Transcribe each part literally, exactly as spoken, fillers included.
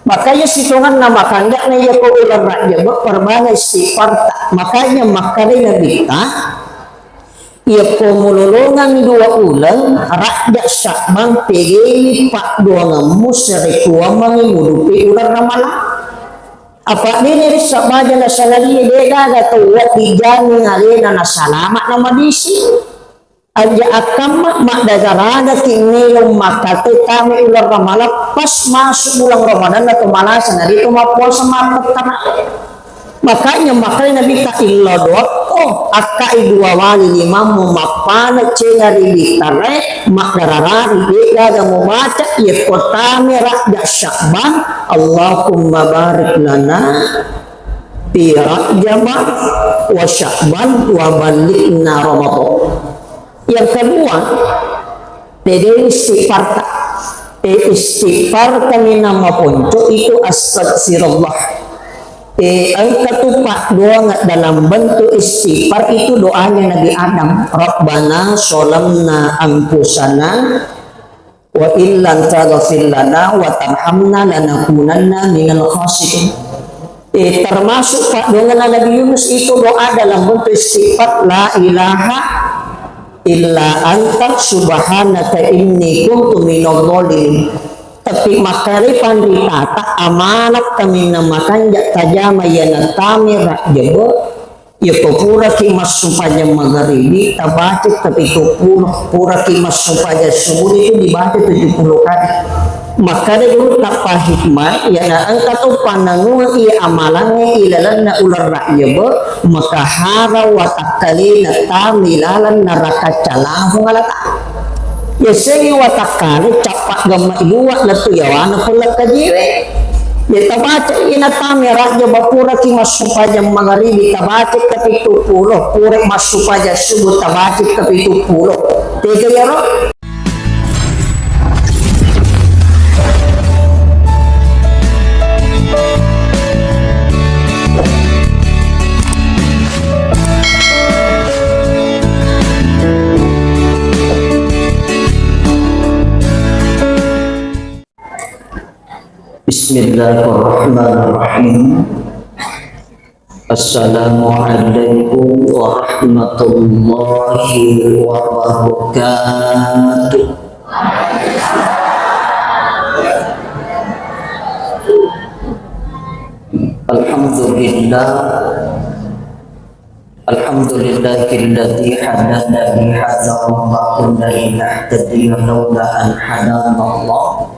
Makanya sitonganna makanja'na iyako uleng Rajjaba perbanyak istighfarta. Makanya makkedai Nabitta, iyako mulolongang dua uleng, Rajjab Sya'ban, pegaiwi paddoangemmu sarekkuammengngi mudupi uleng Ramalang. Apa dene rissa baja nasangadie de gaga tau wedding jami alena nasalama namadisi. Aja akkamma maddagaraga ki melo makkate tame uleng Ramalang, pas masuk bulan Ramadan atau malasa na ritu mappuasa mappettana. Makanya makanya Nabi ta illa doa, oh, akkai dua wali limammu mappana cenga ri bittare, maddararari de gaga mubaca, ye pertama Rajab Sya'ban, Allahumma barik lana fi Rajab wa Sya'ban wa ballighna Ramadan. Yang kedua, pede istighfarta. Eh, istighfar kaminang maponco itu astagfirullah. Eh, engka tu paddoang dalam bentuk istighfar itu doanya Nabi Adam. Rabbana solamna anfusana wa illam taghfir lana wa tarhamna lanakunanna minal khasirin. Eh, termasuk paddoanna Nabi Yunus itu doa dalam bentuk istighfar, la ilaha illa anta subhanaka inni kuntu minadh dhalimin. Tapi makkare panritata amanat kaminang makanja tajama yana tame Rajjaba. Yako puraki massupajang magaribi, tabaca kapitu pulo, puraki massupajang subuh itu dibaca tujuh puluh kali. Makkada guru tappa hikmah, yana engka to pananguang iya amalangnge ilalenna uleng Rajjaba, maka hara watakkalena tami laleng neraka calahung alata. Yasengngi watakkale cappa gemma iluwa lettu yawana pullekkajiwe. Ye tabaca ina tame Rajjaba puraki massupajang magaribi tabaca kapitu pulo, pura massupajang subuh tabaca kapitu pulo. Tega yaro? Bismillahirrahmanirrahim. Assalamualaikum warahmatullahi wabarakatuh. Alhamdulillah. Alhamdulillahilladzi hadana lihadza wa ma kunna linahtadiya laula an hadanallah.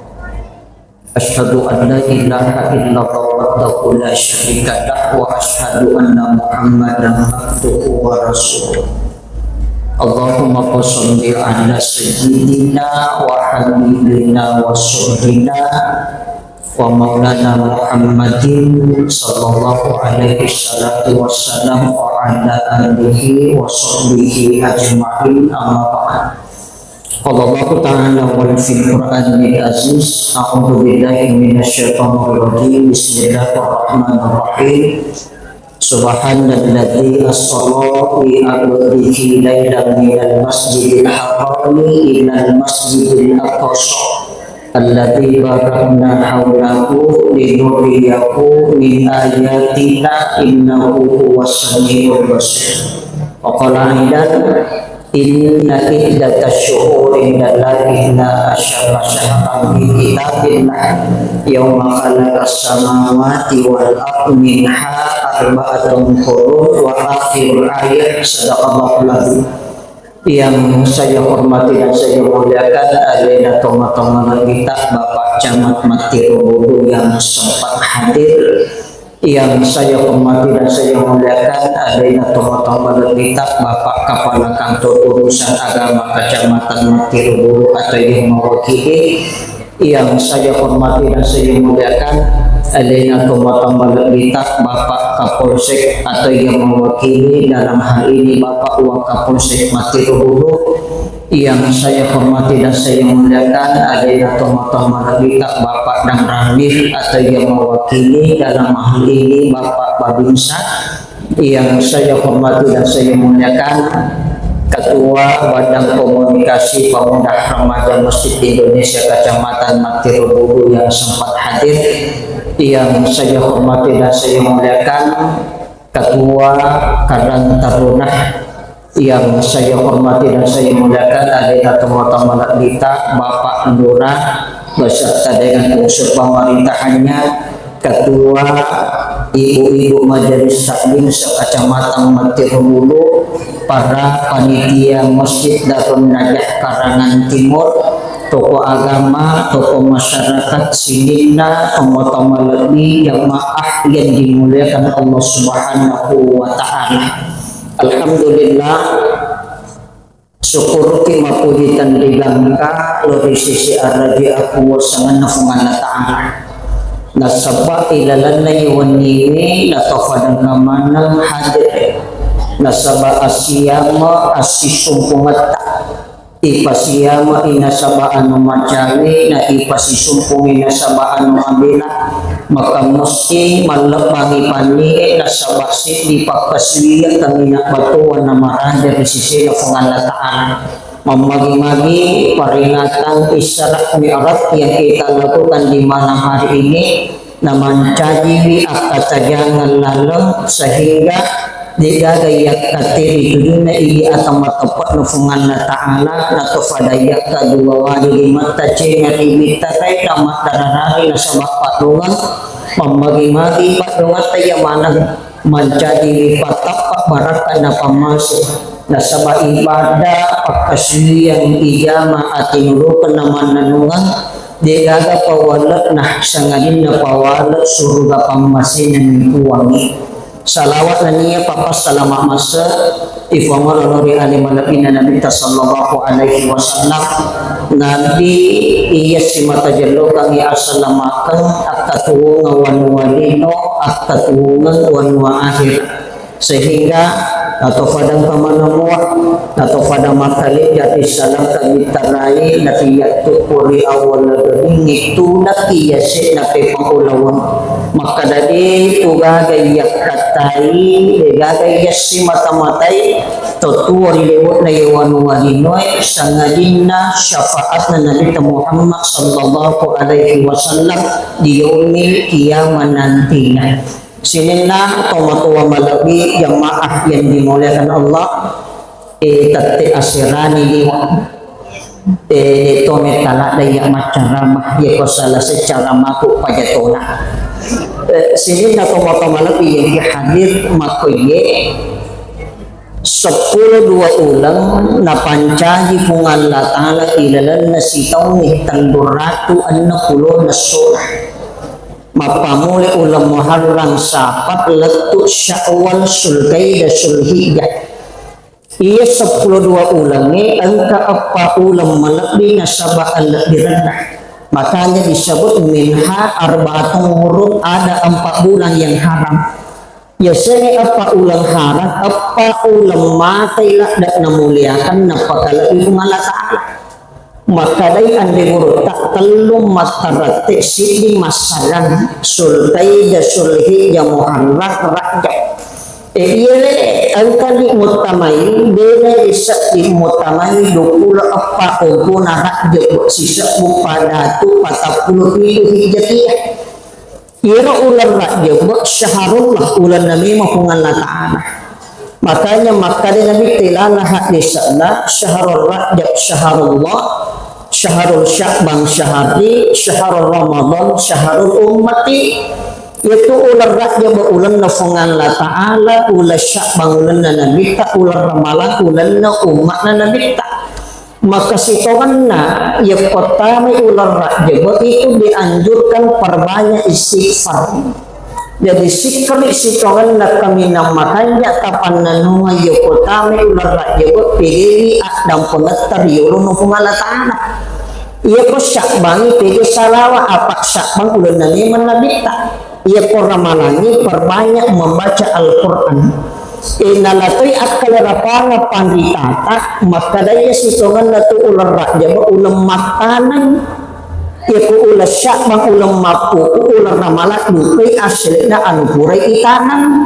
Asyhadu an la ilaha illallah wahdahu la syarika lah wa asyhadu anna Muhammadan abduhu wa rasuluh. Allahumma shalli ala sayyidina wa habibina wa rasulina wa maulana Muhammadin sallallahu alaihi salatu wassalam wa ala alihi wa sahbihi ajma'in, amma ba'd. Qala Allahu ta'ala wa fil Qur'anil aziz, a'udzu billahi minasy syaithanir rajim. Bismillahirrahmanirrahim. Subhanalladzi asra bi 'abdihi lailan minal masjidil harami ilal masjidil aqsa alladzi barakna haulahu linuriyahu min ayatina innahu huwas samiul basir. Wa qala aidan, inna iddatasy syuhuri indallahi ithna asyara syahran fi kitabillah, yauma khalaqas samawati wal arda minha arba'atun hurum wa akhirul ayah. Sadaqallahul azim. Yang saya hormati dan saya muliakan, alena tomatoa malebbitta Bapak Camat Mattiru Bulu yang sempat hadir, yang saya hormati dan saya muliakan, alena tomatoa malebbitta Bapak Kepala Kantor Urusan Agama Kecamatan Mattiru Bulu atau yang mewakili, yang saya hormati dan saya muliakan, alena tomatoa malebbitta Bapak Kapolsek atau yang mewakili dalam hal ini Bapak Wakapolsek Mattiru Bulu, yang saya hormati dan saya muliakan, alena tomatoa malebbitta Bapak Danramil atau yang mewakili dalam hal ini Bapak Babinsa, yang saya hormati dan saya muliakan, Ketua Badan Komunikasi Pemuda Remaja Masjid Indonesia Kecamatan Mattiru Bulu yang sempat hadir, Yang saya hormati dan saya muliakan Ketua Karang Taruna, yang saya hormati dan saya muliakan alena tomatoa malebbita, Bapak Lurah beserta dengan unsur pemerintahannya, Ketua, Ibu-ibu Majelis Taklim se-Kecamatan Mettiro Bulu, para panitia Masjid Darun Najah Karangan Timur, tokoh agama, tokoh masyarakat, sininna tomatoa malebbi, jamaah yang dimuliakan Allah Subhanahu wa Ta'ala. Alhamdulillah, syukuruki mapuji tenrigangka lao ri sisi araja akuwasangenna Puang Allah Ta'ala. Nasaba ilalenna wenniwi natofadengka maneng hadir, nasaba asiyama assisumpungetta. Ipasiyama'i nasaba anu macawe, na ipasisumpungi nasaba anu mabela. Maka musti mallebbangi pannie nasaba seddi pakkasuwiyang kaminang batuanna maraja ri sesena Puang Allah Ta'ala. Mammagi-magi peringatan Isra Mi'raj yang kita lakukan di malam hari ini, namancajiwi akkatajangeng laleng, sehingga degaga yakkatteri tujunna idi ata mateppe'na Puang Allah Ta'ala, natofada yakka dua wali ri metta cenga ri mittakai, namaddararari nasaba paddongeng, mammagi-magi paddongetta iya maneng mancajiwi pattappa barakka napammasei. Nasaba ibadah pakkasuwiyang ijama atinurukeng namannennungeng, degaga pawale'na sangadinna pawale suruga pammasena ni Puangnge. Salawat nennia papassalama masse ifongoro ri ale malebbina Nabitta sallallahu alaihi wasallam. Nabi iya simata jellokangngi assalamakeng akkatuwongeng wanua lino, akkatuwongeng wanua akhir. Sehingga natofadang pamanamua, natofadang makkale jati salang kamitterai, nati yattu puri awal ladeni tuna iya se na pepang ulaweng. Makkada de tu gaga iya kattai, de gaga iya si mata-matai, to tuo ri lewokna iya wanua linoe, sangadinna syafaatna Nabi Muhammad sallallahu alaihi wasallam di yaumil qiyamah nantina. Sininna tomatoa malebbi jamaah yang dimuliakan Allah, eh, tette aserani liwa. Eh, de to mettala daya maccarama, ya ko salah secara maku pajatona. Eh, sininna tomatoa malebbi yang hadir makoye seppulo dua uleng napancaji Puang Allah Ta'ala ilalenna sitaungnge telluratu enneng pulo nessona. Mappamula uleng Muharram, Safar, lettu Syawal, Sulkaidah, Sulhijjah. Iya seppulo dua ulengnge engka eppa uleng malebbi nasaba allebbirenna. Makanya disebut minha arba'atun hurum, ada empat bulan yang haram. Yasengnge eppa uleng haram, eppa uleng matai ladde namuliakan napakalebbi Puang Allah Ta'ala. Makkadai anre gurutta, tellu mattarette, siddi massagang, Sulkaidah, Sulhijjah, Muharram, Rajab. E, iyale engkani muttamai, bene seddi muttamai duappulo eppa kompona Rajab, sisebbu padatu patappulo pitu Hijriah. Iyaro uleng Rajab syahrullah, ulenna memang Puang Allah Ta'ala. Makanya makkada Nabi tilala hadisna, syahrul Rajab syahrullah, syahrul Sya'ban syahri, syahrul Ramadan syahrul ummati. Itu uleng Rajab ulenna Puang Allah Ta'ala, uleng Sya'ban ulenna Nabitta, uleng Ramalang ulenna ummatna Nabitta. Maka sitongenna yakko tamai uleng Rajab itu dianjurkan perbanyak istighfar. Jadi sikkiri sitongenna kaminang makanja tapannanunga yakko tamai uleng Rajab, pedewi addampengetta ri yolona Puang Allah Ta'ala. Iyako Sya'ban pede salawa, apa Sya'ban ulenna memang Nabitta. Iyako Ramalangngi perbanyak membaca Al-Quran. E, nalatoi akkalerapanga panritata, makkadaiya sitongenna tu uleng Rajab uleng mattaneng. Iyako uleng Sya'ban uleng mappuku, uleng Ramalang dukai aslena anu purai itaneng.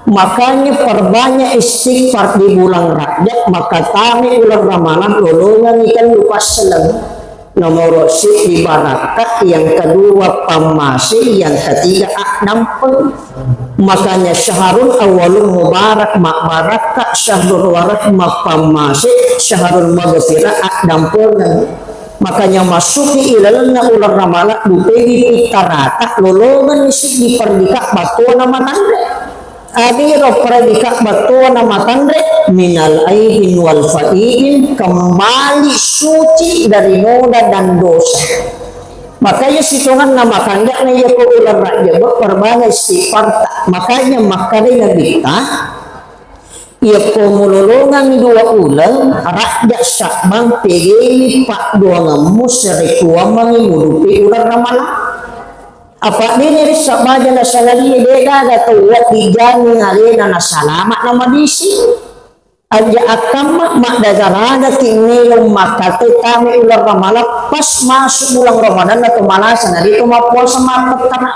Makanya perbanyak istighfar di bulan Rajab, maka tame uleng Ramalang lolongangi tellu passeleng. Nomoro siddi barakka, yang kedua pammase, yang ketiga addampeng. Makanya syahrun awwalun mubarak, mabbarakka, syahrul warahmah pammase, syahrul maghfirah addampengeng. Makanya masuki ilalenna uleng Ramalang, dupegi pittarata, lolongenni siddi perdika battuanna matanre. Adiro perdika battuanna matanre, minal aibin wal faidin, kembali suci dari noda dan dosa. Makanya sitonganna makanja'na yako uleng Rajab, perbanyak istighfarta. Makanya makkedai Nabitta, yako mulolongang dua uleng, Rajab Sya'ban, pegaiwi paddoangemmu, sarekkuammengngi mudupi uleng Ramalang. Apa dini rissa baja nasangadie, de gaga tau wedding jamin alena nasalama namadisi. Aja akkamma maddagaraga ki melo makkate tame uleng Ramalang, pas masuk bulan Ramadan atau malasa na itu mappuasa mappettana.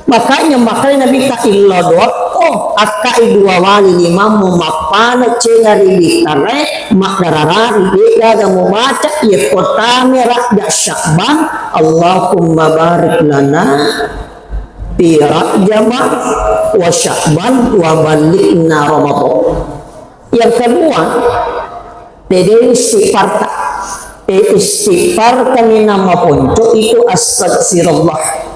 Makanya makanya Nabi ta illa doa, oh, akkai dua wali limammu mappana cengari bitare, maddararari, de gaga mubaca, ye kotame Rajab Sya'ban, Allahumma barik lana fi Rajab wa Sya'ban wa ballighna Ramadan. Yang kedua, pede istighfarta. Eh, istighfar kaminang maponco itu astagfirullah.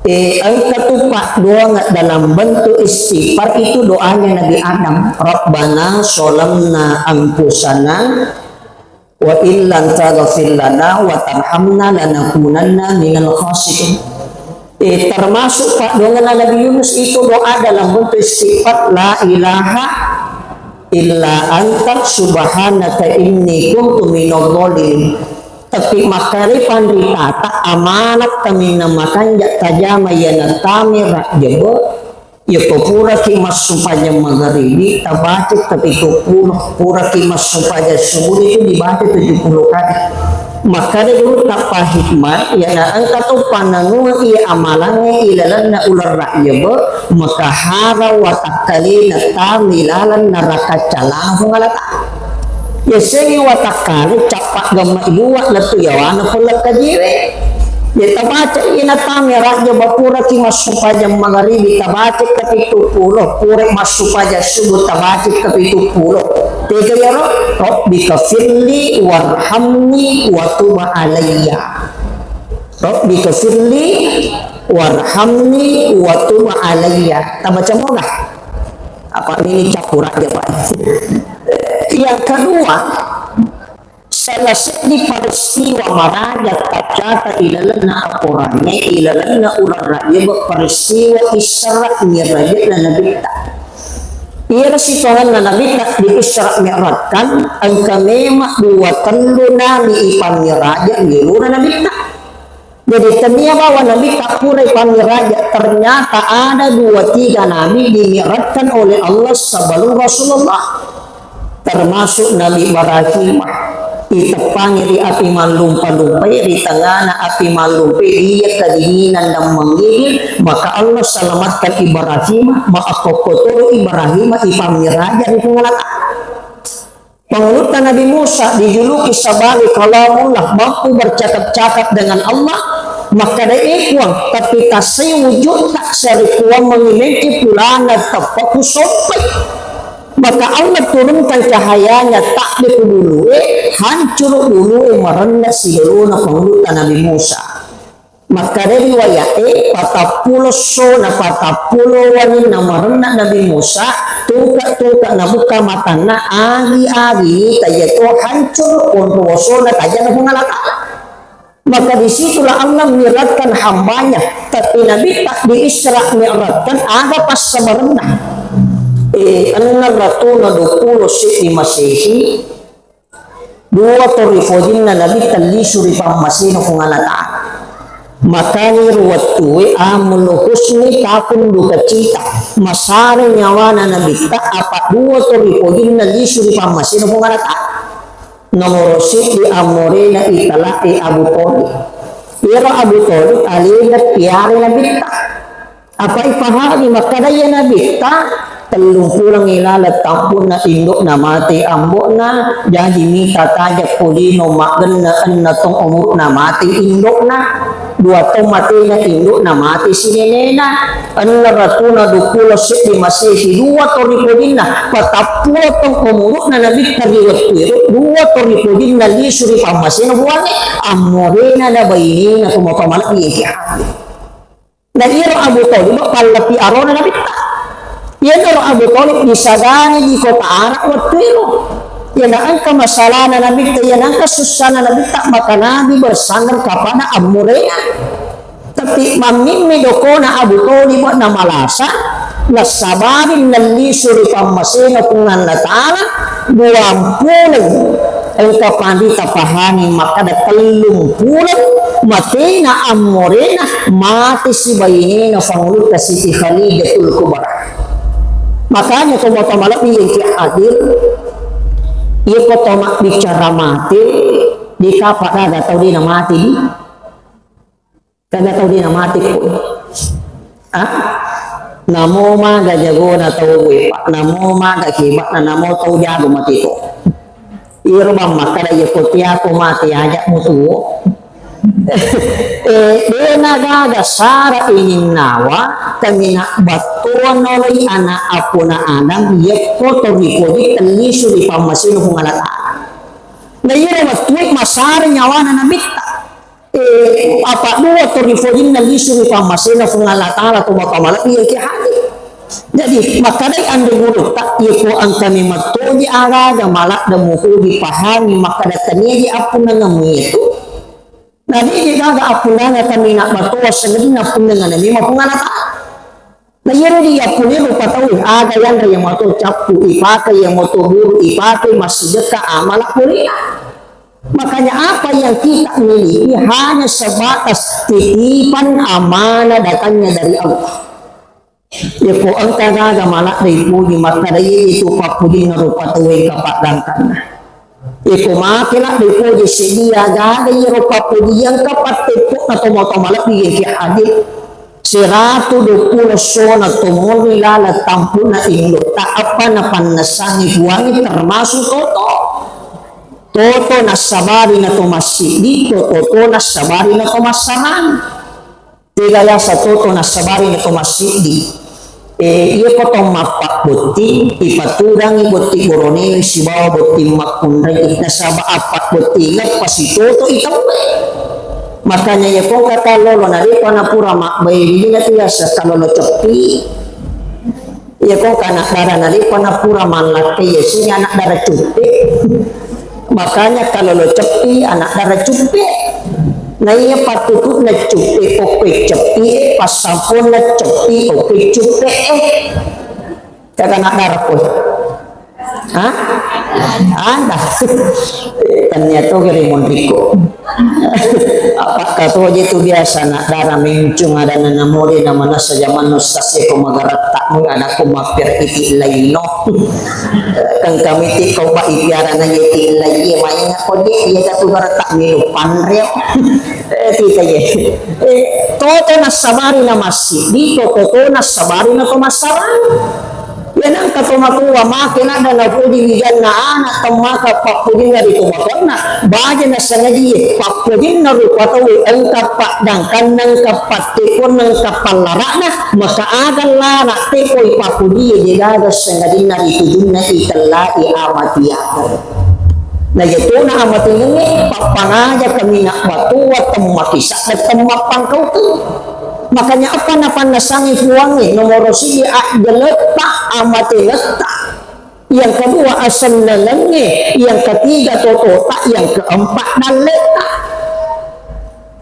Eh, engka tu paddoang dalam bentuk istighfar itu doanya Nabi Adam. Rabbana solamna anfusana wa illam taghfir lana wa tarhamna lanakunanna minal khasirin. Eh, termasuk paddoangenna Nabi Yunus itu doa dalam bentuk istighfar, la ilaha illa anta subhanaka inni kuntu minadh dhalimin. Tapi makkare panritata amanat kaminang makanja tajama yana tame Rajab. Yako puraki massupajang magaribi, tabaca ke pitu puluh. Puraki massupajang subuh itu dibaca tujuh puluh kali. Makkada guru tappa hikmat, yana engka to pananguang iya amalangnge ilalenna uleng Rajab, maka hara watakkalena tami laleng neraka calana Puang Allah Ta'ala. Yasengnge watakkale cappa gemma dua lettu yawana pole kajiwe. Ya tabaca ina tame Rajab puraki massupajang magaribi tabaca ke pitu puluh, pura massupajang subuh tabaca ke pitu puluh. Tega yaro, Rabbi kafirli warhamni wa tub alayya. Rabbi kafirli warhamni wa tub alayya. Tabaca moga. Apa ini campur aja, Pak. Yang kedua, salah seddi peristiwa maraja tercatat ilalenna akorangnge, ilalenna uleng Rajab, peristiwa Isra Mi'rajna Nabitta. Iyaro sitonganna Nabitta di Isra Mi'rajkan, engka memang dua tellu nabi ipamiraja niluna Nabitta. Jadi, tania bawa Nabitta purai pamiraja, ternyata ada dua tiga nabi dimi'rajkan oleh Allah sebelum Rasulullah. Termasuk Nabi Ibrahim, iteppangi ri api mallumpa-lumpai, ri tengana api mallumpai, iya kedinginan dan menggigil, maka Allah selamatkan Ibrahim, makkokko toro Ibrahim ipamiraja ri Puang Allah Ta'ala. Pangulutta Nabi Musa dijuluki sebagai kalamullah, mampu bercakap-cakap dengan Allah. Makkada, "Eh, Puang, tapi tassai wujudta, sarekkuammengngi mecci pulana teppa kusoppai." Maka Allah turunkan cahayanya, takde ku bulue, hancuru bulue, marenna silolona pangulutta Nabi Musa. Makkeda riwaya'e, patappulo essona, patappulo wenninna marenna Nabi Musa, tungke-tungke nabukka matanna, agi-agi tajato hancur onro wosona tajana Puang Allah Ta'ala. Maka disitulah Allah mi'rajkan hambanya, tapi Nabitta di Isra Mi'rajkan aga passabarenna. Eh, enneng ratuna duappulo seddi Masehi, Dua to ripojinna Nabitta lisu ri pammasena Puang Allah Ta'ala. Makani ri wettue Amul Husni, takung dukacita, masare nyawana Nabitta, apa dua to ripojinna lisu ri pammasena Puang Allah Ta'ala. Nomoro siddi amorena itala'e Abu Thalib. Iyaro Abu Thalib alena tiare Nabitta. Apa ipahami makkada iya Nabitta, Tellung pulengngi laleng tampunna indo'na mate ambo'na, jaji mita tajeng ko lino maggenne enna tong umuru'na mate indo'na, dua tong matena indo'na mate sinenena, enna ratuna duappulo seddi Masehi, dua to ripojinna, patappulo tong umuru'na Nabitta ri wettu ero, dua to ripojinna lisu ri pammasena Puangnge, ammorena na bainena to matoa malebbi engka hadir. Na iyaro Abu Thalib pallappi arona Nabitta. Iyanaro Abu Thalib disagani di kota Arab wettu ero. Iyana engka masalana Nabitta, iyana engka sussana Nabitta, maka Nabi bersandar kepada ammorena. Tapi mammimmi dokona Abu Thalib na malasa, nassabari nellisu ri pammasena Puang Allah Ta'ala, duampuleng engka panrita pahangi makkada tellung puleng matena ammorena, mate si bainena Pangulutta Siti Khadijatul Kubra. Makanya ko matoa malebbi engka hadir, iya ko to mabbicara mate, di kapa gaga tau de na mate di. Gaga tau de na mate ko. Ah? Namo maga jagona tau gue, Pak. Namo maga kebakna, namo tau jago mate ko. Iyaro bang makkada iya ko tiako mate aja mutuo. Eh, dena gaga sara ininnawa, kaminang battoa noloi anak apona Adam, yekko to ripoji tellisu ri pammasena Puang Allah Ta'ala. Na iyaro wettue masara nyawana Nabitta. Eh, apa dua to rifojinna lisu ri pammasena Puang Allah Ta'ala to matoa malebbi engka hadir. Jadi, makkadai anre gurutta, yeko engkami mattoji aga-aga maladde mupoji pahangi makkada taniaji appunnangemmu itu. Na deje gaga appunnanga kaminang battoa sengenna appunnangana memang Puang Allah Ta'ala. Na iyaro di yappuniro patauwe, aga yanre iya mato cappu ipake, iya mato guru ipake, massidekka amala polena. Makanya apa yang kita miliki hanya sebatas titipan amanah datangnya dari Allah. Yako engka gaga maladde ipoji makkada iye itu pappujinna rupa tauwe engka paddangkanna. Iko mate ladde poji sedia gaga iyaro pappoji engka patteppo'na tomatoa malebbi engka hadir. Seratu duappulo sona tomorri laleng tampu'na indo'ta appa napannassangi Puangnge termasuk toto. Toto nassabari na to massiddi, to toto nassabari na to massarang. Tega yaseng toto nassabari na to massiddi. Eh, iya ko to mappabbotting, ipatudangi botting boronewe sibawa botting makkunrai, nasaba appabbottingeng pasitoto i tauwe. Makanya iya ko kata lolo na depa napura mabbaine na tu yaseng kalolo ceppi. Iya ko kana dara na depa napura mallakkai yaseng anak dara cuppe. Makanya kalolo ceppi anak dara cuppe. Na iya pattutu'na cuppe, okkoe ceppi e, passamponna ceppi, okkoe cuppe e. Kata anak dara ko. Hah? Anda. Tania to gere monriko. Apa katoje tu biasa anak dara mencung ada nana mode na manassa jamanna ustaz e ko magaratta mu ada ko mappir iti laino. Kan kami ti ko ba ipiara na ye ti lai ye mainga ko je ye ka tu garatta minu panreo. Eh, tita ye. Eh, toto nassabari na massiddi, to toto nassabari na to massarang. Iya nengka tomatoa make ladde napoji wijanna anak temmaka pappojinna ri tomatoanna, baja nassangajie pappojinna rupa tauwe engka paddangkanna, engka pattepponna, engka pallara'na, maka aga lana teppoi pappojie de gaga sangajinna ri tujunna itellai amatiakeng. Najatona amatengengnge pappangaja kaminang matoa temmakisa'na temmappangkaukeng. Makanya apa napannassangi Puangnge nomoro siji ajjaletta amatengetta, yang kedua asennalengnge, yang ketiga totota, yang keempat dalletta.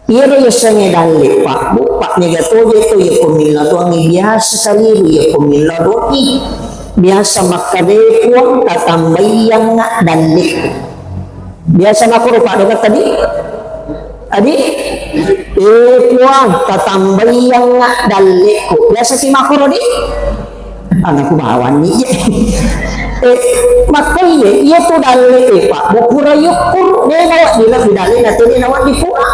Iyaro yasengnge dalle pabbu, pa mega toje to yako milla doangngi biasa kaliru yako milla doangngi. Biasa makkade Puang tatambaiyangnga dalle. Biasa makkoro paddokeng tadi. Adi, eh Puang, tatambaiyangnga dalleku. Biasa si makkoro di? Anakku bawanni je. Eh, makkoye, iya tu dalle e, Pak. Bopura yukkuru, de nawa di lebbi dalle na tede nawa di pura.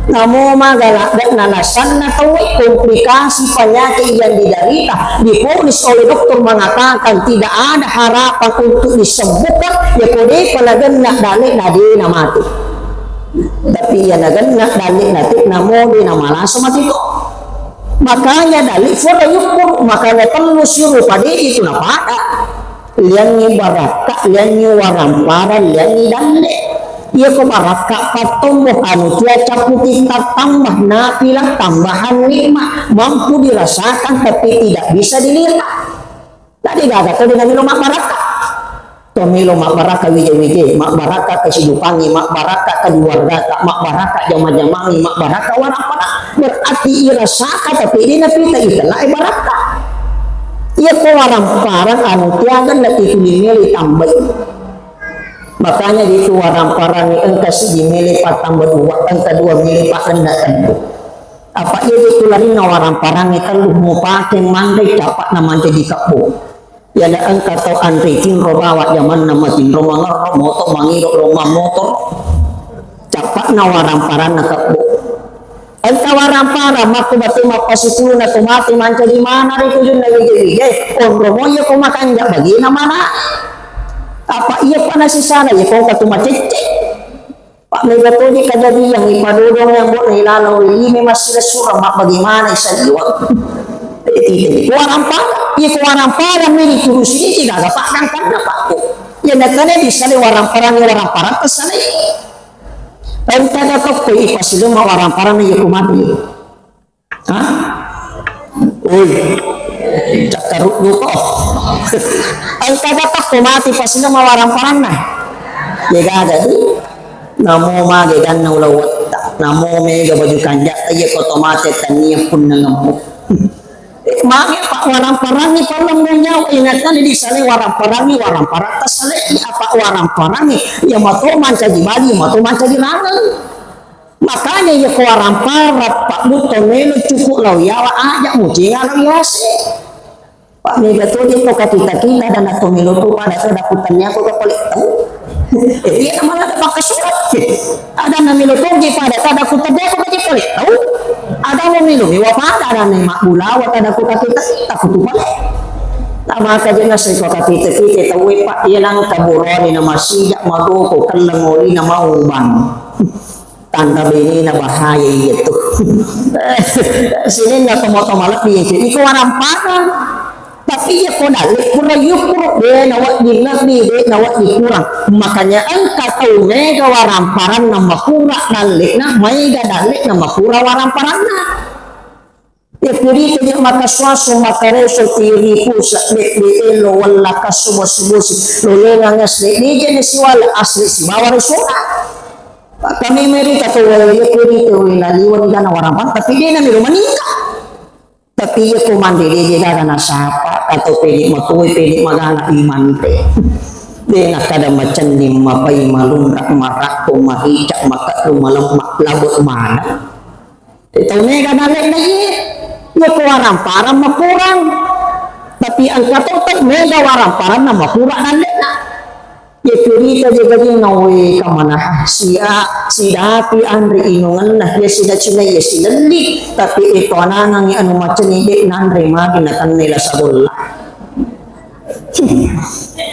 Namo maga ladde'na nasanna tauwe, komplikasi penyakit yang diderita, diponis oleh dokter mengatakan tidak ada harapan untuk disembuhkan, ya ko de'pa nagenna dalle'na de' namate. Tapi iya nagenna dalle'na te, namo de' namalasa mate to. Makanya dalle'na fura yukkuru, makanya tellu sirupa de' itu napada. Liangngi barakka, liangngi waramparang, liangngi dalle'. Iya ko barakka pattombo, anu tia capputi tattambah, napilang tambahan nikmat, mampu dirasakan tapi tidak bisa dilihat. Tadi gaga to de' namelo mabbarakka. To melo mabbarakka wije-wije, mabbarakka kesidupangi, mabbarakka keluargata, mabbarakka jama-jamangi, mabbarakka waramparang. Berarti irasaka tapi de' napita itella e barakka. Iya ko waramparang anu tiaga na itu melo tambai. Makanya di itu waramparang engka siji melo patambah dua, engka dua melo pagenna tellu. Apa iya de' tu larinna waramparang tellu mupake manre, cappa na mancaji kebbo. Iyana engka tau anre tinro bawa jamanna matinro mangerro moto mangiro lomba motor. Cappa'na waramparanna kebbo. Engka waramparang makko bate mappasipuluna to mate mancaji mana ri tujunna wije-wije. Onro mo iya ko makanja bagina mana. Apa iya pa nasisana iya ko engka tu macecce. Pak mega toje kajadian ipadodong yang buat ilaleng lime masih surang mak bagaimana isaliwang. Waramparang, iya ko waramparang meni turusi ini gaga pak dangkanna pak ko. Iya natane di sana waramparang, waramparang ke sana. Entah kata ko ipasilu ma waramparang iya ko mati. Hah? Oi. Cakkaruddu ko. Engka ga takko mati pasina mawarang-paranna. Ye gaga di. Namo mage ganna ulawetta. Namo mega baju kanja. Iya ko to mate tania punna ngemmu. Eh, mage pak warang-parangi pallemmu nyawa ingatkan di sale warang-parangi warang-parang tasale apa warang-parangi ya mato mancaji bali mato mancaji rangeng. Makanya iya ko warang-parang, Pak Butto melo cukup lao yawa aja mucinga lao yase. Pak mega to dia to kacita-cita dan atau melo to pada to dakutannya ko kepala tau. Eh, iya malah ada pakai surat. Ada na melo to dia pada tak dakutannya ko kepala tau. Ada mau melo mewa pada ada nih mak bulawa tak dakutan kita tak kutu pale. Nah, maka jelas ko kacita-cita tau Pak iya nang kaburoni na masijak madoko kelleng oli na mau bang. Tanda benena bahaya iya tu. Sininna tomatoa malebbi iya tu. Iko waramparan. Tapi iya ko dalle pura yukkuru, de nawedding lebbi, de nawedding kurang. Makanya engka tau mega waramparanna makura dallena, maega dallena makura waramparanna. Iya purita je makasuasu, makareso, tiri, pusa, bebbe, elo, wella, kasu, bosi-bosi, lolengang es, de, de, jene siwala, asli sibawa resona. Kami merita tu wala iya purita wala liwani gana warang pang, tapi de na melo maningka. Tapi iya ko mande de je gaga nasapa, atau pede matoi, pede magana imante. De na kada macenning, mapai, malunra, marakko, marica, makaddu, malemma, labo mana. Tau mega dallena iye, iya ko warang-parang makurang. Tapi engka to tau mega warang-paranna makurang dallena. Iya curita je gajinna we kamanaha sia sidapi anre inungenna iya sida cina iya silelli. Tapi ito anangangi anu maceni de nanre magi natanne lasa bolla.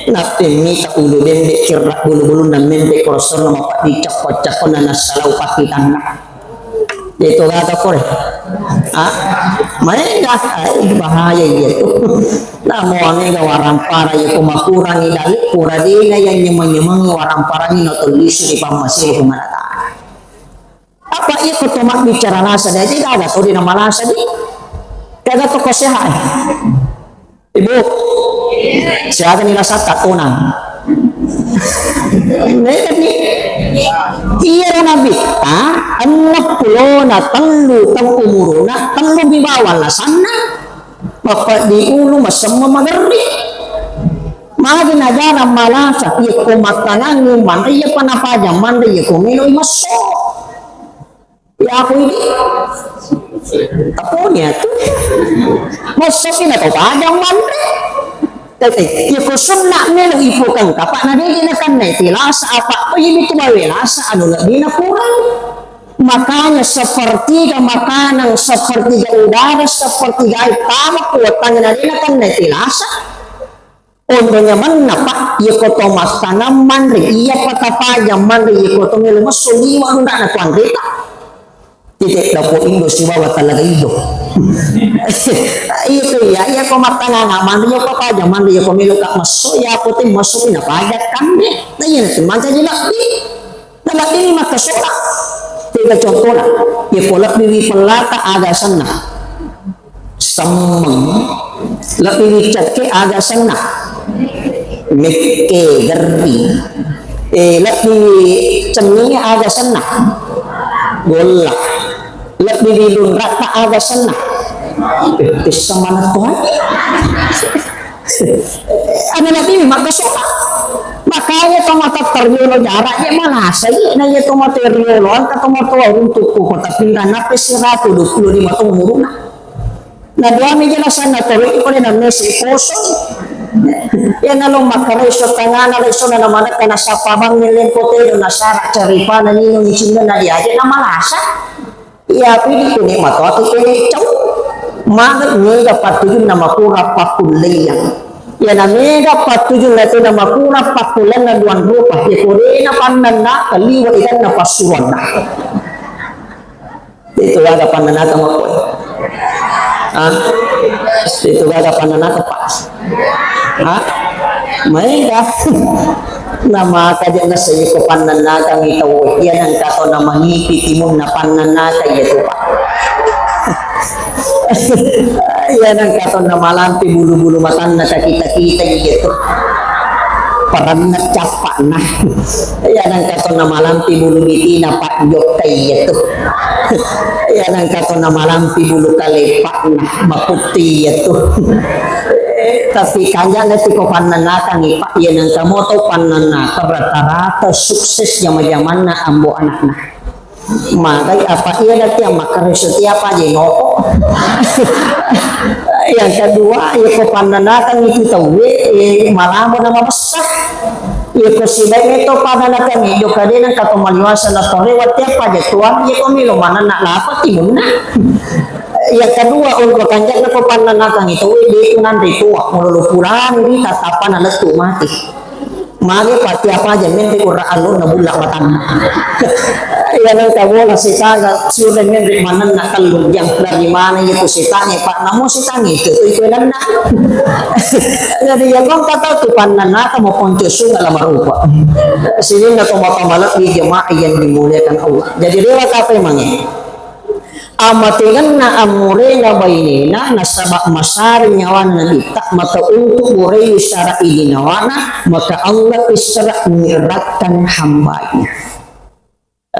Nappemmita ulu bembe cirra bulu-bulunna membe korosonna mapaddi cakko-cakkonna nassalau pakkitanna. Itu kata kore. Ah, maega, ai, bahaya iya tu. Namo mega warang para iya ko makurangi dali pura dena yang nyemeng-nyemengi warang parani no tollisu di pammasiru ko manata. Apa iya ko to mabbicara lasa dadi gaga to dena malasa di. Gaga to ko sehat. Ibu, siaga ni rasa tak tonang. Mega ni. Iya Nabi, ah, enam puluh na tellu tau umuruna tellu mi bawang lasanna. Bapak di ulu masemma magerri. Magi najara malasa, iya ko matanangi manre iya panapajang manre iya ko melo masso. Ya aku ini. Apa ni aku? Masuk ni atau panjang manre? Tapi ya ko sunna melo ipukang kapa na dede na kan na itu lasa apa ko ini tu bawe lasa anu lebih na kurang. Makanya sepertiga makanan, sepertiga udara, sepertiga air, tama ku wettangnge na de' nakenna tilasa. Onro nyamenna, Pak, iya ko to mattangang manre, iya pa tapajang manre, iya ko to melo messo liwa' lunra'na tu anreta. Tete' dapo' indo sibawa talaga indo. Itu iya, iya ko mattangang manre, iya ko tapajang manre, iya ko melo ka messo, iya ko te messo pi napajang kande. Na iya na tu mancaji lebbi. Nalebbini makkasola. Tega contona, yako lebbiwi pellata aga asenna? Semmeng. Lebbiwi cekke aga asenna? Mekke, gerri. Eh, lebbiwi cenninge aga asenna? Golla. Lebbiwi lunratta aga asenna? Eh, pessa maneng tuan. Ada lagi makkasola. Makanya to matoa riolo jarak je malasai, na iya to matoa riolo, engka to matoa runtuk ko kota pinrang nappe siratu dua puluh lima taung umuruna. Na dua mi jelasanna toro iko de na mese kosong. Ya na lo makkareso tangana leso na manekka na sapa bang lempo tedo na sara ceripana nino ni cinna na diaje na malasa. Iya, pidi kene matoaki kene cau. Mane mega pattujunna makura pakkulleiang. Iyana mega pattujunna tena makura pakkullenna duang rupa. Iya ko dena pannanna liwa ikanna passuruanna. Itu gaga pannanata makkoe. Ah, itu gaga pannanata, Pak. Ha? Maega. Namaka je nasai ko pannannakangngi tauwe. Iya nengka to namangipi timunna pannannakang iya tu, Pak. Iya nengka to namalampi bulu-bulu matanna kakita-kita iya tu. Paranna cappa'na. Iya nengka to namalampi bulu bitina, Pak, jokka iya tu. Iya nengka to namalampi bulu kaleppa'na, maputti iya tu. Eh, tapi kanja'na tu ko pannannakangngi, Pak, iya nengka moto pannannakang rata-rata sukses jama-jamanna ambo anakna. Magai apa iya dati makkareso tiap aja nopo. Yang kedua, iya ko pannannakangngi tu tauwe, eh, malabo na mabessa. Iya ko sibawa to pannannakangngi, jokka de nengka to maliwasa na tore wati apa aja tuan, iya ko melo manenna lapa timunna. Yang kedua, untuk kanja'na ko pannannakangngi tauwe, de tu nanre tua, mulolo purani ri tatapana lettu mati. Mage pati apa aja menre ura alun na bulla matanna. Iya nang kabola sitaga siure menre manenna tellu jang dari mana itu sitanya, Pak, namu sitanya itu itu itu nanna. Jadi ya kau kata tu pannanaka mau ponco sunga lama rupa. Sininna to mata malak di jemaah yang dimuliakan Allah. Jadi dewa kape mange. Amatengenna ammurena bainena, nasaba masare nyawana Nabitta, maka untuk burei sara idi nawana, maka Allah Isra mi'rajkan hambanya.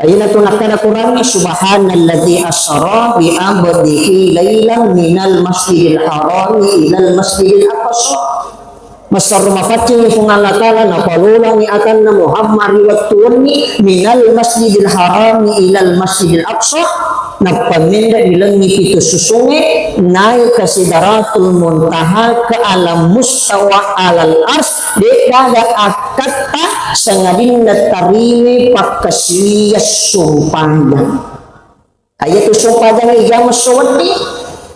Ina tu nakkada Quran, subhanalladzi asra bi abdihi lailan minal masjidil harami ilal masjidil aqsa. Massarro mapaccingi Puang Allah Ta'ala, napalolangi atanna Muhammad ri wettu wenni, minal masjidil harami ilal masjidil aqsa, nappa menre ri lengngi pitu susunge, naik ke Sidratul Muntaha, ke alam mustawa alal ars, de gaga akkatta sangadinna tarime pakkasiwiang sumpajang. Iyatu sumpajangnge jama sewenni,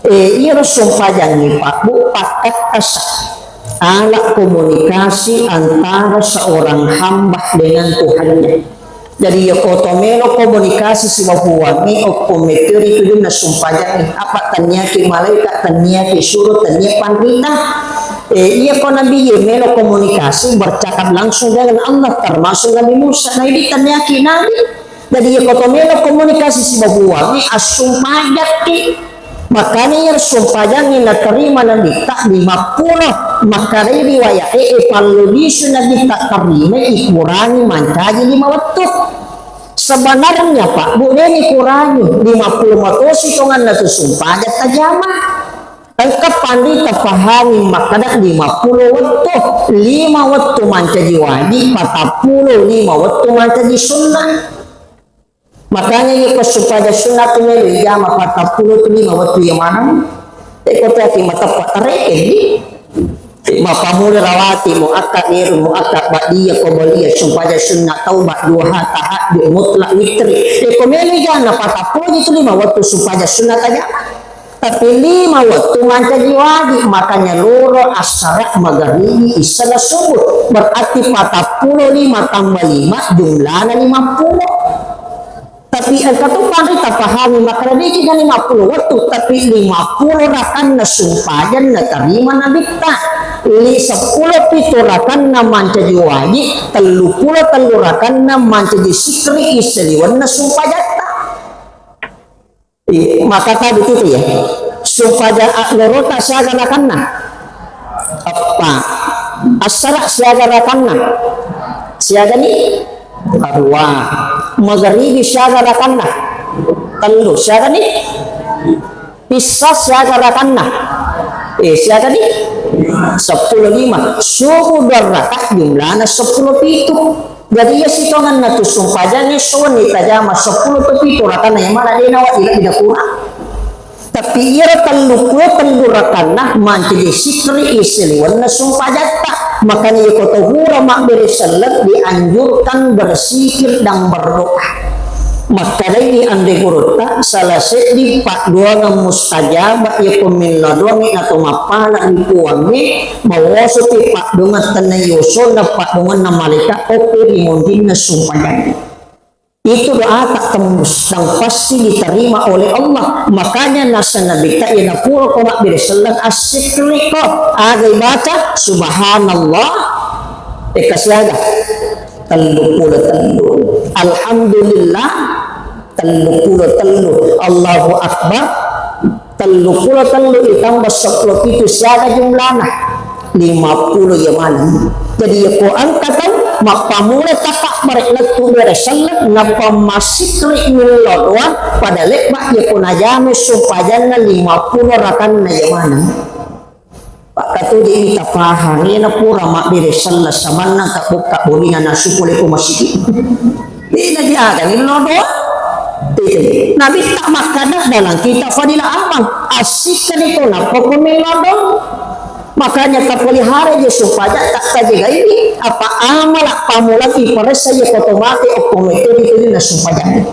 eh, iyaro sumpajangnge, Pak, Bu, pakkakkasa alat komunikasi antara seorang hamba dengan Tuhannya. Jadi, iya ko to melo komunikasi sibawa Puangnge, okko mettori tujunna sumpajangnge. Apa, tenniaki malaika, tenniaki suro, tennia panrita. Eh, iya ko Nabi ye melo komunikasi, bercakap langsung dengan Allah, termasuk Nabi Musa. Nabi tenniaki Nabi. Jadi, iya ko to melo komunikasi sibawa Puangnge, assumpajakki. Makanya iya sumpajangnge naterima Nabitta lima pulo. Makkedai riwayat e, e pallu lisu Nabitta terima, ikurangi mancaji lima wettu. Sebenarnya, Pak, Bu, deni kurangi, lima pulo matosi tonganna tu sumpajang tajama. Engka panrita pahami makkeda lima pulo wettu, lima wettu mancaji wajib, patappulo lima wettu mancaji sunnah. Makanya iya ko sumpajang sunnah tu melo ijama patappulo tu lima wettu iya maneng. Eko teki mateppa tareke di. Mappamula rawati, muakkad wiru, muakkad ba'diyah, qobliyah, sumpajang sunna, taubat, duha, tahajud, mutlak, witri. Eko melo jana patappulo ji tu lima wettu sumpajang sunna tajama. Tapi lima wettu mancaji wajib, makanya loro, asara, magaribi, isya, subuh. Berarti patappulo lima tambah lima jumlahna lima puluh. Tapi engka tu panrita pahami, makkeda de'ki ga lima puluh wettu, tapi lima puluh rakanna sumpajang natarima Nabitta. Li seppulo pitu rakanna mancaji wajib, tellu pulo tellu rakanna mancaji sikri isaliwenna sumpajatta. Iya, maka tadi itu ya. Sumpajang a-, lorota siaga rakanna? Eppa. Assara siaga rakanna? Siaga ni? Arua. Magaribi siaga rakanna? Tellu. Siaga ni? Isya siaga rakanna? Eh, siaga ni? Seppulo lima. Subuh dua rakaat jumlahna seppulo pitu. Jadi iya sitongenna tu sumpajangnge suwenni tajama seppulo tu pitu rakanna, yang mana de' nawajib lebbi nakurang. Tapi iyaro tellu puluh tellu rakanna mancaji sikri isaliwenna sumpajatta. Makanya iko to hura mabbere selleng dianjurkan berzikir dan berdoa. Makkedai anre gurutta, salah seddi paddoangeng mustajabah iko millau doangnge nato mappala ri Puangnge, mawosopi paddoangeng tenna yosona paddoangenna malaika oppe ri monrinna sumpajangnge. Itu doa tak tembus dan pasti diterima oleh Allah. Makanya nasa Nabi ta iya napura ko mabbere selleng assikri ko. Aga ibaca? Subhanallah. Eka siaga? Tellu pulo tellu. Alhamdulillah. Tellu pulo tellu. Allahu Akbar. Tellu pulo tellu ditambah seppulo pitu siaga jumlana? Lima pulo iya maneng. Jadi iya ko engka tau mappamula takabbere lettu bere selleng, nappa massikri millau doang, pada lebba iya ko najama sumpajanna lima pulo rakanna iya maneng. Pakkatujui tapahang, iya napura mabbere selleng samanna kabukka bolina nasu pole ko masigi. Dena diaga millau doang. Itu. Nabi tak makkada dalam kitab Fadilah Amal. Assikri ko nappa ko millau doang. Makanya tapelihara je supaya tak tajagai apa amala pamulaki paressa je koto mate okko mete di nasu pajak.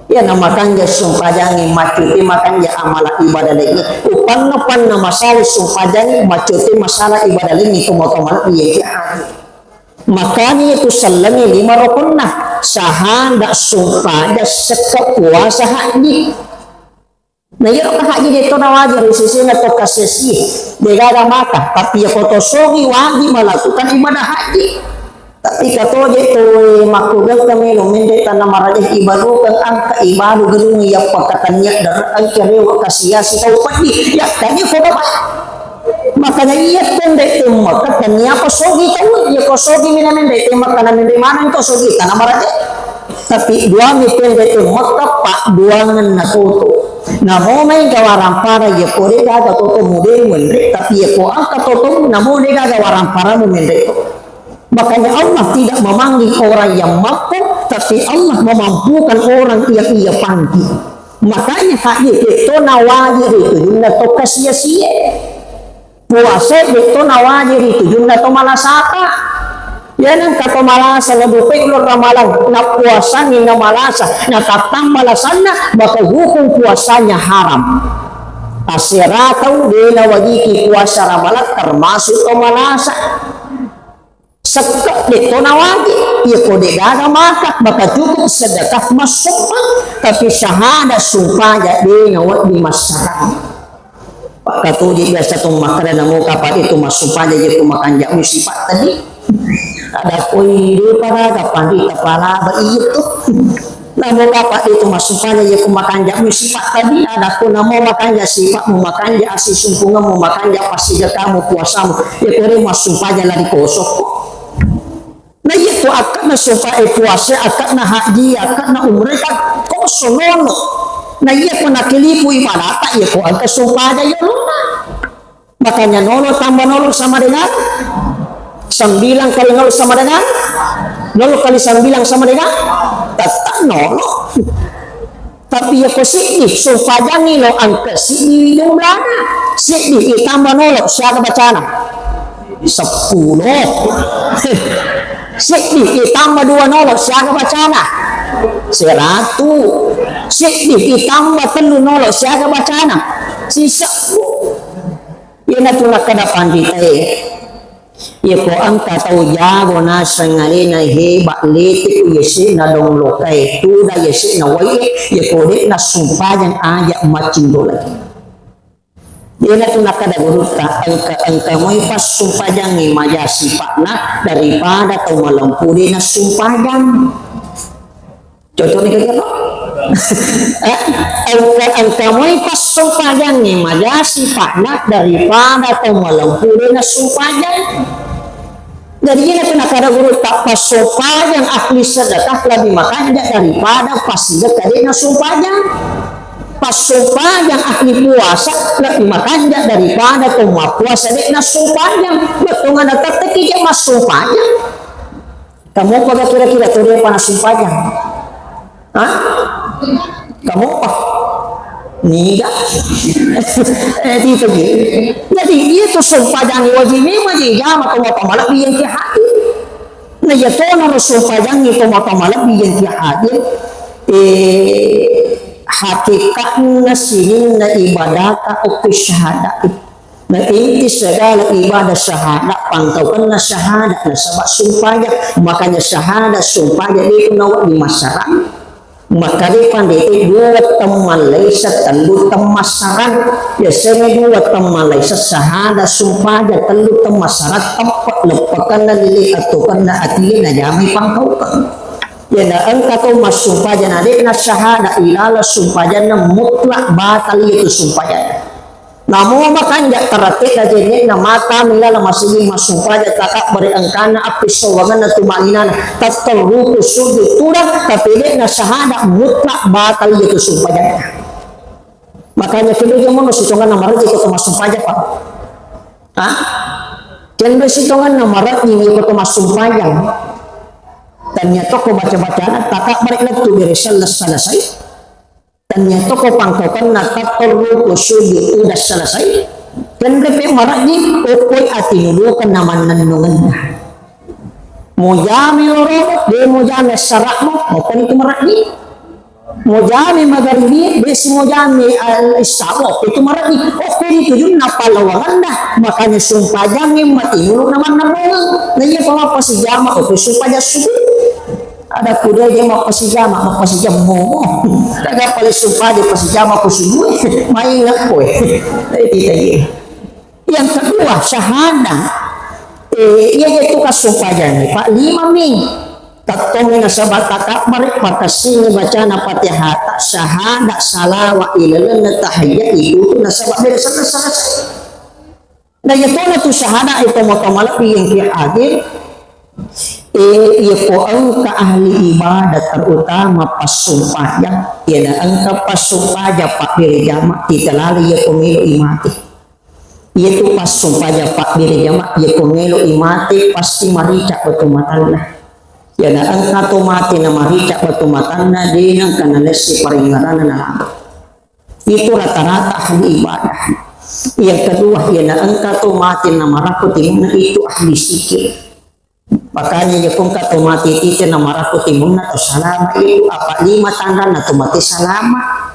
Iya, na makanja sumpajangnge, maccuti makanja amala ibadah laingnge. Upanna-panna masalah sumpajangnge, maccuti masalah ibadah laingnge, itu moto malebbi, iya, iya. Makanya itu sellengnge lima rukunna. Sahada, sumpaja, sekka, puasa, haji. Nah, iya, haji de to na wajib, sesena to kasesi. Degaga maka, tapi iya ko to sogi wajib melakukan ibadah haji. Tapi katoje to makkugangka melo menre tanna maraja ibadukeng angka ibadu gelung iya pakkatannia dara angka rewa kasiasi tau peddi. Ya, tadi ko dapat. Makanya iya tende temma katania apa sogi tau, iya ko sogi mina menre temma kana menre maneng to sogi tanna maraja. Tapi dua mi tende temma kappa duangan na toto. Namo mai gawarampara iya ko de gaga toto mude menre, tapi iya ko angka toto namo de gaga warampara mu menre to. Makanya Allah tidak memanggil orang yang mampu, tapi Allah memampukan orang yang Ia panggil. Makanya haji itu nawaji itu junna to kasia-sia. Puasa itu nawaji itu junna to malasata. Ya nang kato malasa lebih peglo ramalang, na puasangi na malasa, na tatang malasanna, maka hukum puasanya haram. Asera tau de nawajiki puasa ramalang termasuk to malasa. Sekka de to nawaji, iya ko de gaga maka, maka cukup sedekah massumpang, tapi syahada sumpaja de nawedding massarang. Pakkatuji biasa tu makkeda namo kapang itu massumpang jaji ko makanja musipa tadi. Ada koi de pada kapang di kepala ba itu. Namo kapang itu massumpang jaji ko makanja musipa tadi. Ada ko namo makanja sipatmu, makanja asisumpunganmu, makanja passidekahmu, puasamu. Ya kore massumpang jaji lari kosok. Na iya ko akkanna sumpae puasa, akkanna haji, akkanna umrah, kan koso nono. Na iya ko nakilipu ibadata, iya ko engka sumpaja yolona. Makanya nolo tambah nolo sama dengan sembilan kali nolo sama dengan nolo kali sembilan sama dengan tetap nolo. Tapi iya ko siddi, sumpajangi lo engka siddi jumlana. Siddi itambah nolo, siaga bacana? Seppulo. Seddi ditambah dua nolo, siaga bacana? Seratu. Seddi ditambah tellu nolo, siaga bacana? Sisebbu. Iyanatu nakkeda panditae, iyako engka tau jago naseng alena heba, lete ku yase'na dong lokae, tuda yase'na wae, iyako de'na sumpajang aja macindo lagi. Iyanatu nakkeda gurutta, engka, engka moi passumpajangngi maja sipa'na daripada tau malempu de nassumpajang. Cocok ni kagak? Eh, engka, engka moi passumpajangngi maja sipa'na daripada tau malempu de nassumpajang. Jadi, iyanatu nakkeda gurutta, passumpajang ahli sedekah lebih makanja daripada passidekah de nassumpajang. Passumpajang ahli puasa lebih makanja daripada tau mappuasa de nassumpajang. Bettuanna tetteki je massumpajang. Kamu apa kira-kira tau de pa nassumpajang? Hah? Kamu apa? Niga? Eh, itu ji. Jadi, iya tu sumpajang wajib memang dijama tau mappamalebbi yang ke hati. Nah, iya tona ro sumpajangngi tau mappamalebbi yang ke hati. Eh, hakikatna sininna ibadata okko syahada. Nah, inti segala ibadah syahada, pangkaukenna syahada, nasaba sumpajang. Makanya syahada, sumpajang itu nawa di masyarakat. Makkeda pandita dua temmallaisa, tellu temmassarang. Biasanya dua temmallaisa, syahada, sumpajang, tellu temmassarang, teppe leppekenna lili, attokenna atie, najamai pangkaukeng. Yana engka to massumpajang, na de'na syahada, ilala sumpajanna mutlak batal itu sumpajanna. Namo makanja tarate'na jenne'na mata milala masigi massumpaja takabbere engkana appissawwangenna tumaninana tatterruku sujud tudang, tapi de'na syahada mutlak batal iya tu sumpajanna. Makanya kendo jamono sitonganna maraji ko to massumpaja, Pak. Hah? Kendo sitonganna maraji ko to massumpaja. Tania toko baca-bacana takabbere lettu bere selesai. Tania toko pangkaukenna tatterruku sujud udah selesai. Tenrepe maraji, okoi atinulukenna mannennungenna. Mojami loro, de mojami sara'mu, mokoni tu maraji. Mojami magaribi, de si mojami al-, isabo, itu maraji. Okoi tujunna palawangenna, makanya sumpajangi matinulu na mannennungeng. Na iya pamappa sijama, okoi sumpajang subuh. Ada kuda je mappasijama, mappasijammo. Daga pale sumpah je pasijama ko subuh, main ngakko. Jadi tadi. Yang kedua, syahadah. Eh, iya je tu kasumpajang. Pak lima mi. Tattongi nasaba takabbar, pakasini bacana Fatihah, syahadah, salawat, ilalenna tahiyat itu tu nasaba beda selesai. Na iya tona tu syahada e tomatoa malebbi yang ki hadir. Eh, iya ko engka ahli ibadah terutama passumpajang, iya na engka passumpajang pabbere jama, kita lali iya ko melo i mate. Iya tu passumpajang pabbere jama, iya ko melo i mate pasti marica batu matanna. Iya na engka to mate na marica batu matanna, de nengka nalessi paringerana na lama. Itu rata-rata ahli ibadah. Yang kedua, iya na engka to mate na marakko timunna itu ahli zikir. Makanya iya ko engka to mate tite na marakko timunna to salama itu apa lima tanranna to mate salama.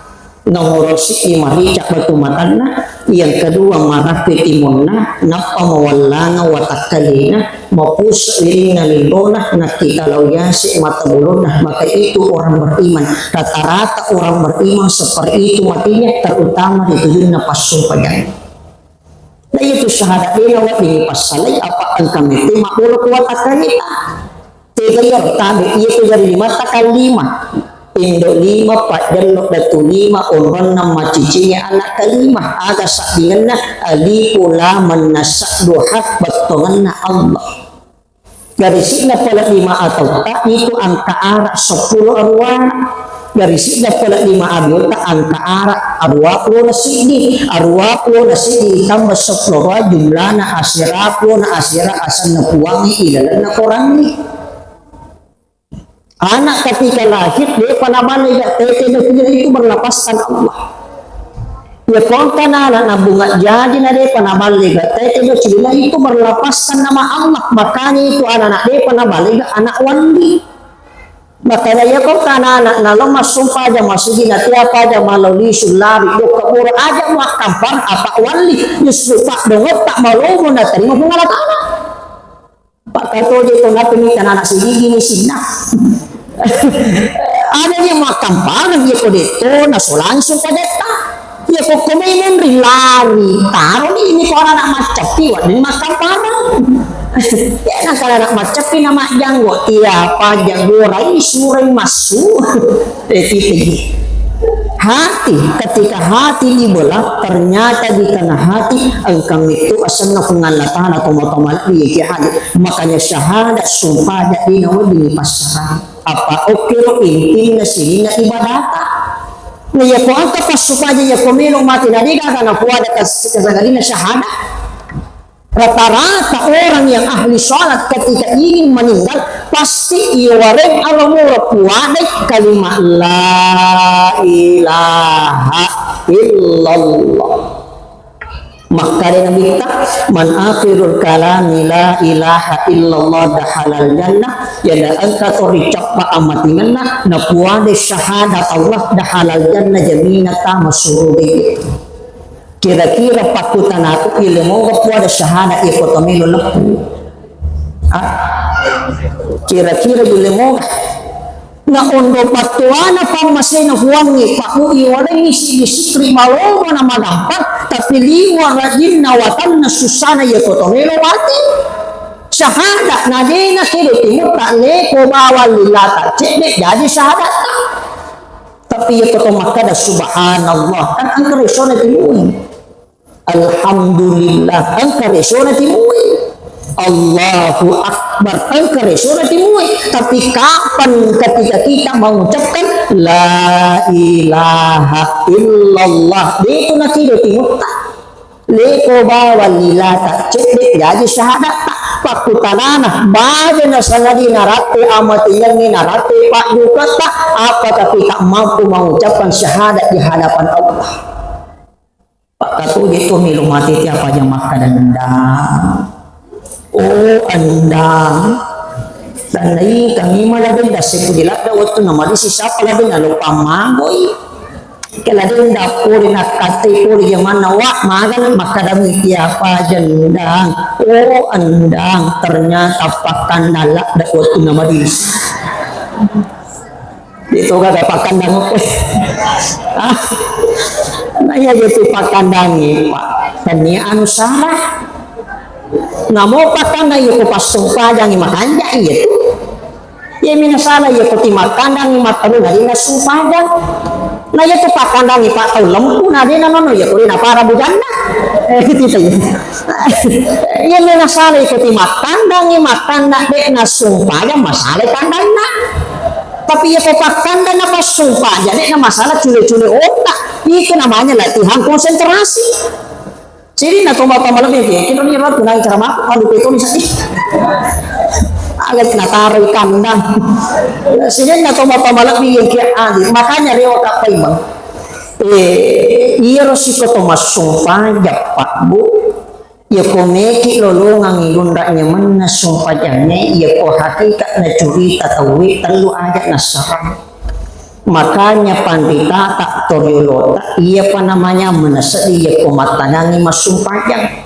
Nomoro siddi marica batu matanna, yang kedua marakko timunna, nappa mawallanga watakkalena, mapusa wirinna lilona, nakkita lao yase mata bolona, maka itu orang beriman. Rata-rata orang beriman seperti itu matinya, terutama di tujunna passumpajang. Na itu syahadat dena wedding passalai apa engka mette mabbolo kuwata karita. Tega iya tabe iya tu jari lima takal lima. Indo lima, pajjello datu lima, onronna macicingi anak kalima. Aga sabbingenna alifu lam mim saddu ha bettongenna Allah. Garisi'na pole lima atautta itu angka ara seppulo aruwa. Garisi'na pole lima abiota angka ara aruwa pulo na siddi. Aruwa pulo na siddi ditambah seppulo aruwa jumlana asera pulo na asera asenna puwangnge ilalenna korangnge. Anak ketika lahir, depa nabalega tete na itu berlepaskan Allah. Iya, ko engka anak-anak bunga jaji na depa naballega, tete do cilina itu berlapaskan nama Allah, makanya itu anak-anak depa naballega anak wali. Makanya iya ko engka anak-anak nalo massumpajang masigi na tiapa aja malo lisu lari do kabura aja muakkampar apa wali, justru pak dongot tak malomo na terima Puang Allah Ta'ala. Pakkatoje to nappi mita nana sigigi ni sinna. Ada je makkampareng je ko detto naso langsung pajetta. Ya ko komai munri lari, taro ni ini ko anak maccapi, waduh makkampareng. Ya nangka anak maccapi na majjanggo, tiapa janggo rai surai massu. Eh, tipe. Hati, ketika hati dibelah, ternyata di tengah hati engka metto asenna Puang Allah Ta'ala, tomatoa malebbi yake hati. Makanya syahadat sumpajang dina wedding passarang. Apa okkiro intinna sininna ibadata. Nah, yako engka passumpajang, yako melo mati na degaga napuada kas-, kasagadina syahadat. Rata-rata orang yang ahli sholat ketika ingin meninggal, pasti iwareng alomura puadai kalimat la ilaha illallah. Makkada Nabitta, "Man akhirul kalami la ilaha illallah dahalal jannah." Yada engka to ricappa amatingenna napuadai syahadat Allah dahalal jannah, jaminna tama suruga. Kira-kira pakkutanaku, ille moga puada syahada iko tomelo leppu? Ah? Kira-kira ille moga? Na ondo pattuana pammasena huangnge, pakku iwarengngi sidi sikri malomo na magampang, tapi liwa rajinna watanna sussana iko tomelo mati. Syahada na dena kedo timutta leko bawang lilata cedde jadi syahadatta. Tapi iya ko to makkada, "Subhanallah," kan engka resona timui. "Alhamdulillah," engka resona timui. "Allahu Akbar," engka resona timui. Tapi kapan ketika kita mengucapkan, "La ilaha illallah," de tu nakido timutta. Leko bawang lilata cedde jaji syahadatta. Pakkutanana, baja na sangadinna naratte amatiyangnge, naratte pajjukatta, apakah kita mampu mengucapkan syahadat di hadapan Allah? Pakkatoje to melo mati tiapa aja makkada, "Endang. Oh, endang." Dan nai kami malah denda sepuji ladda waktu nama di sisapa ladda nalo pamagoi. Kela denda pole nakkattai pole jamanna wa magan makkadami tiapa jendang. Oh, endang, ternyata pakkandang ladda waktu nama di. Itu kagak pakkandang apa? Ah, nah iya gitu pakkandang, Pak. Tania anu salah. Namo pakkandang itu pas sumpajang makanja iya tuh. Iya mina salah iya kuti makkandang matteru nari na sumpajang. Nah iya tuh pakkandang Pak tau lempu na dena nono iya kuli na para bujanna. Eh, gitu ya. Iya mina salah itu ti makkandang, makkandang de na sumpajang masalah kandangna. Tapi iya ko pakkandang na passumpajang, de na masalah cule-cule otak. Itu namanya latihan konsentrasi. Sininna to mappamalebbi, kira ni waktu nang ceramah, aduh, itu bisa. Agak nataro kandang. Sininna to mappamalebbi yang kia adi. Makanya rewa kappaimeng. Eh, iya ro siko to massumpajang, Pak, Bu. Iya ko meki lolongang ilunra nyemenna sumpajangnge, iya ko hakikat na curita tauwe tellu aja nasarang. Makanya panritata toriolota, iya pa namanya menaseddi iya ko mattangangi massumpajang.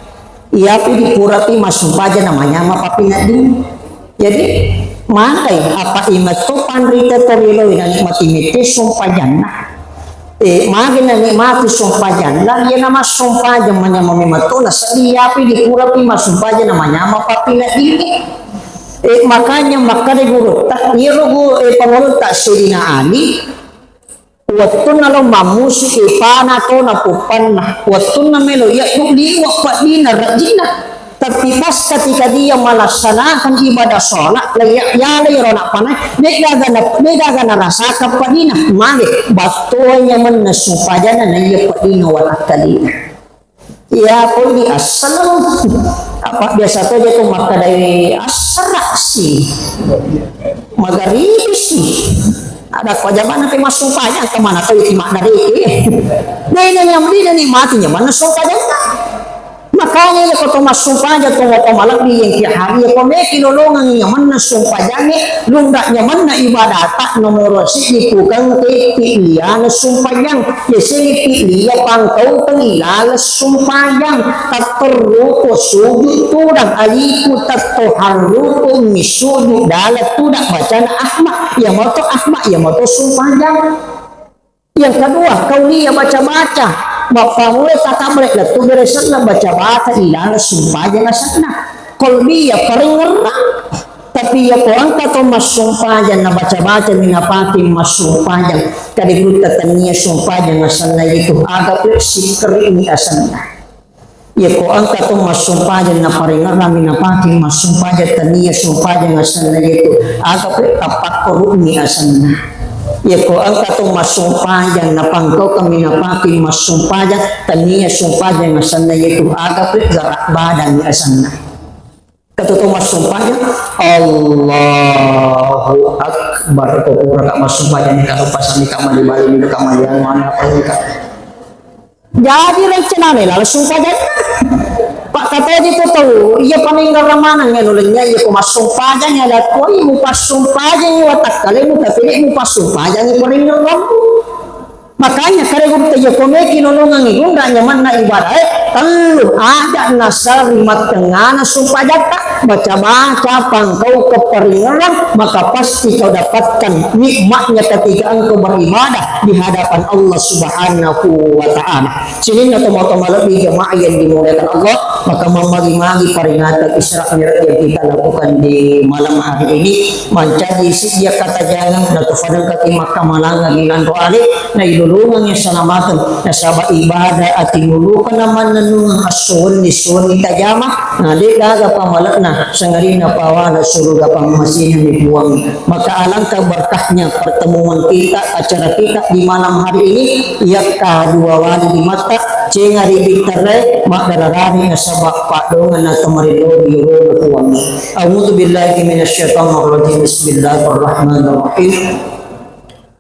Iya pi dipurapi massumpajang namanya mapapineddi. Jadi, magai apa imetto panrita torioloi nanikmati mette sumpajanna. Eh, magi nanikmati sumpajanna, iya namassumpajang manyamang memetto naseddi, iyapi dipurapi massumpajang namanyamang pappineddingngi. Eh, makanya makkada gurutta, iyaro gu-, eh, pangulutta Sayyidina Ali, Wettunna lao mammusu ipana tona puppanna, wettunna melo yaddu liwa peddina rejjinna. Tapi pas ketika dia melaksanakan ibadah sholat, ya, ya, ya, ro napana, degaga na, degaga narasakan peddina, mage, battoanya menna supajana na iya peddina watakkalina. Iya, pole di assaleng. Apa biasa to je tu makkadai assara si. Magaribi si. Ada ko jamanna pe massumpajang, kemana tau ki makna reke. Dena nyambi, dena nikmati nyamanna sumpajang. Makanya iya ko to massumpajang to mata malebbi yang ki hari iya ko meki lolongang nyamanna sumpajangnge, lunra nyamanna ibadata nomoro siji pukang te piliana sumpajang. Yasengnge pilia pangkaukeng ilaleng sumpajang, tatterruko sujud tudang aliku tattoharruko mi sujud dalam tudang bacana ahma, iya moto ahma, iya moto sumpajang. Yang kedua, kaulia baca-baca, mappammula takabbere lettu beresenna baca-baca ilaleng sumpajang asenna. Kolbia parengngerang. Tapi iya ko engka to massumpajang na baca-baca mi napake massumpajang, kade gurutta tania sumpajang asenna itu aga pe sikkerimi asenna. Iya ko engka to massumpajang na parengngerang mi napake massumpajang tania sumpajang asenna itu aga pe tappakkorumi asenna. Iya ko engka to massumpajang na pangkaukeng mi napake massumpajang tania sumpajang asenna itu aga pe gerak badan asenna. Katutu massumpajang, Allahu Akbar. Ko pura ka massumpajang, ka lupa sami ka mali-mali, ka mali anu, anu, apa ini, ka. Jadi rencanana langsung sumpajang. Pak kata itu tahu, iya paling ramana nganu lenya, iya ko massumpajang ya, lakoi mu passumpajang, iya watakkalemu, tapi ini mu passumpajang, iya paling ramana. Makanya kare gurutta iya ko meki lolongangngi gunra nyamanna ibadah, eh, tellu aja nasari mattengana sumpajatta, baca-baca, pangkau keparingerang, maka pasti kau dapatkan nikmatnya ketika engkau beribadah di hadapan Allah Subhanahu wa Ta'ala. Sininna tomatoa malebbi jamaah yang dimuliakan Allah, maka memagi-magi peringatan Isra Mi'raj yang kita lakukan di malam hari ini, mancaji sijia kata jangan, natu fadang kaki maka malanga di lanro ale, nailolongang yang salamateng, nasaba ibadah ati lolokana mannennungeng esso wenni, esso wenni tajama, na de gaga pamalekna, sangadinna pawana suruga pammasena ni Puang. Maka alangkah berkahnya pertemuan kita, acara kita di malam hari ini, yakka dua wali di mata, cenga ri bitterre, madararani nasaba padongan na tamarillo ri yolo Puang. A'udzu billahi minasyaitonir rajim. Bismillahirrahmanirrahim.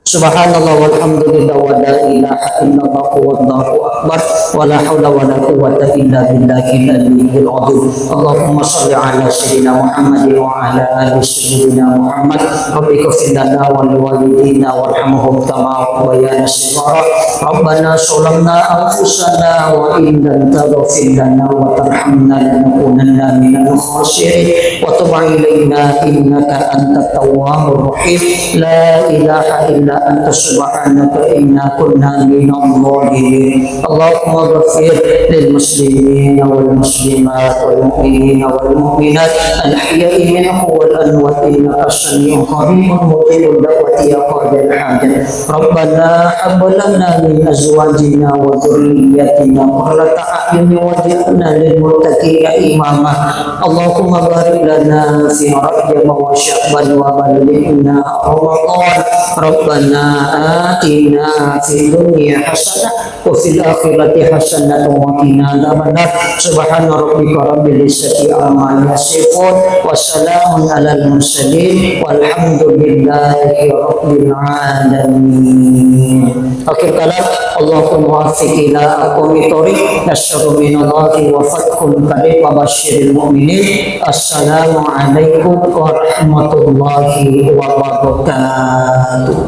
Subhanallah walhamdulillah wa la ilaha illallah wallahu akbar wa la haula wa la quwwata illa billahil aliyyil azim. Allahumma salli ala sayyidina Muhammadin wa ala ali sayyidina Muhammad. Rabbi ighfir lana wa liwalidina warhamhum kama rabbayana shighara. Rabbana zalamna anfusana wa in lam taghfir lana wa tarhamna lanakunanna minal khasirin. Wa tub alaina innaka antat tawwabur rahim. La ilaha illa anta subhanaka inna kunna minadh dhalimin. Allahumma ighfir lil muslimina wal muslimat wal mu'minina wal mu'minat al ahya'i minhum wal amwat innaka sami'un qaribun mujibud da'wati ya qadiyal hajat. Rabbana hab lana min azwajina wa dzurriyyatina qurrata a'yun waj'alna lil muttaqina imama. Allahumma barik lana fi Rajab wa Sya'ban wa ballighna Ramadan. Rabbana atina fid dunya hasanah wa fil akhirati hasanah wa qina adzabannar. Subhana rabbika rabbil izzati amma yasifun. Wa salamun alal mursalin. Walhamdulillahi rabbil alamin. Akhir kalam, Allahumma waffiq ila aqwamit thariq, nasrun minallahi wa fathun qarib wa basyiril mu'minin. Assalamualaikum warahmatullahi wabarakatuh.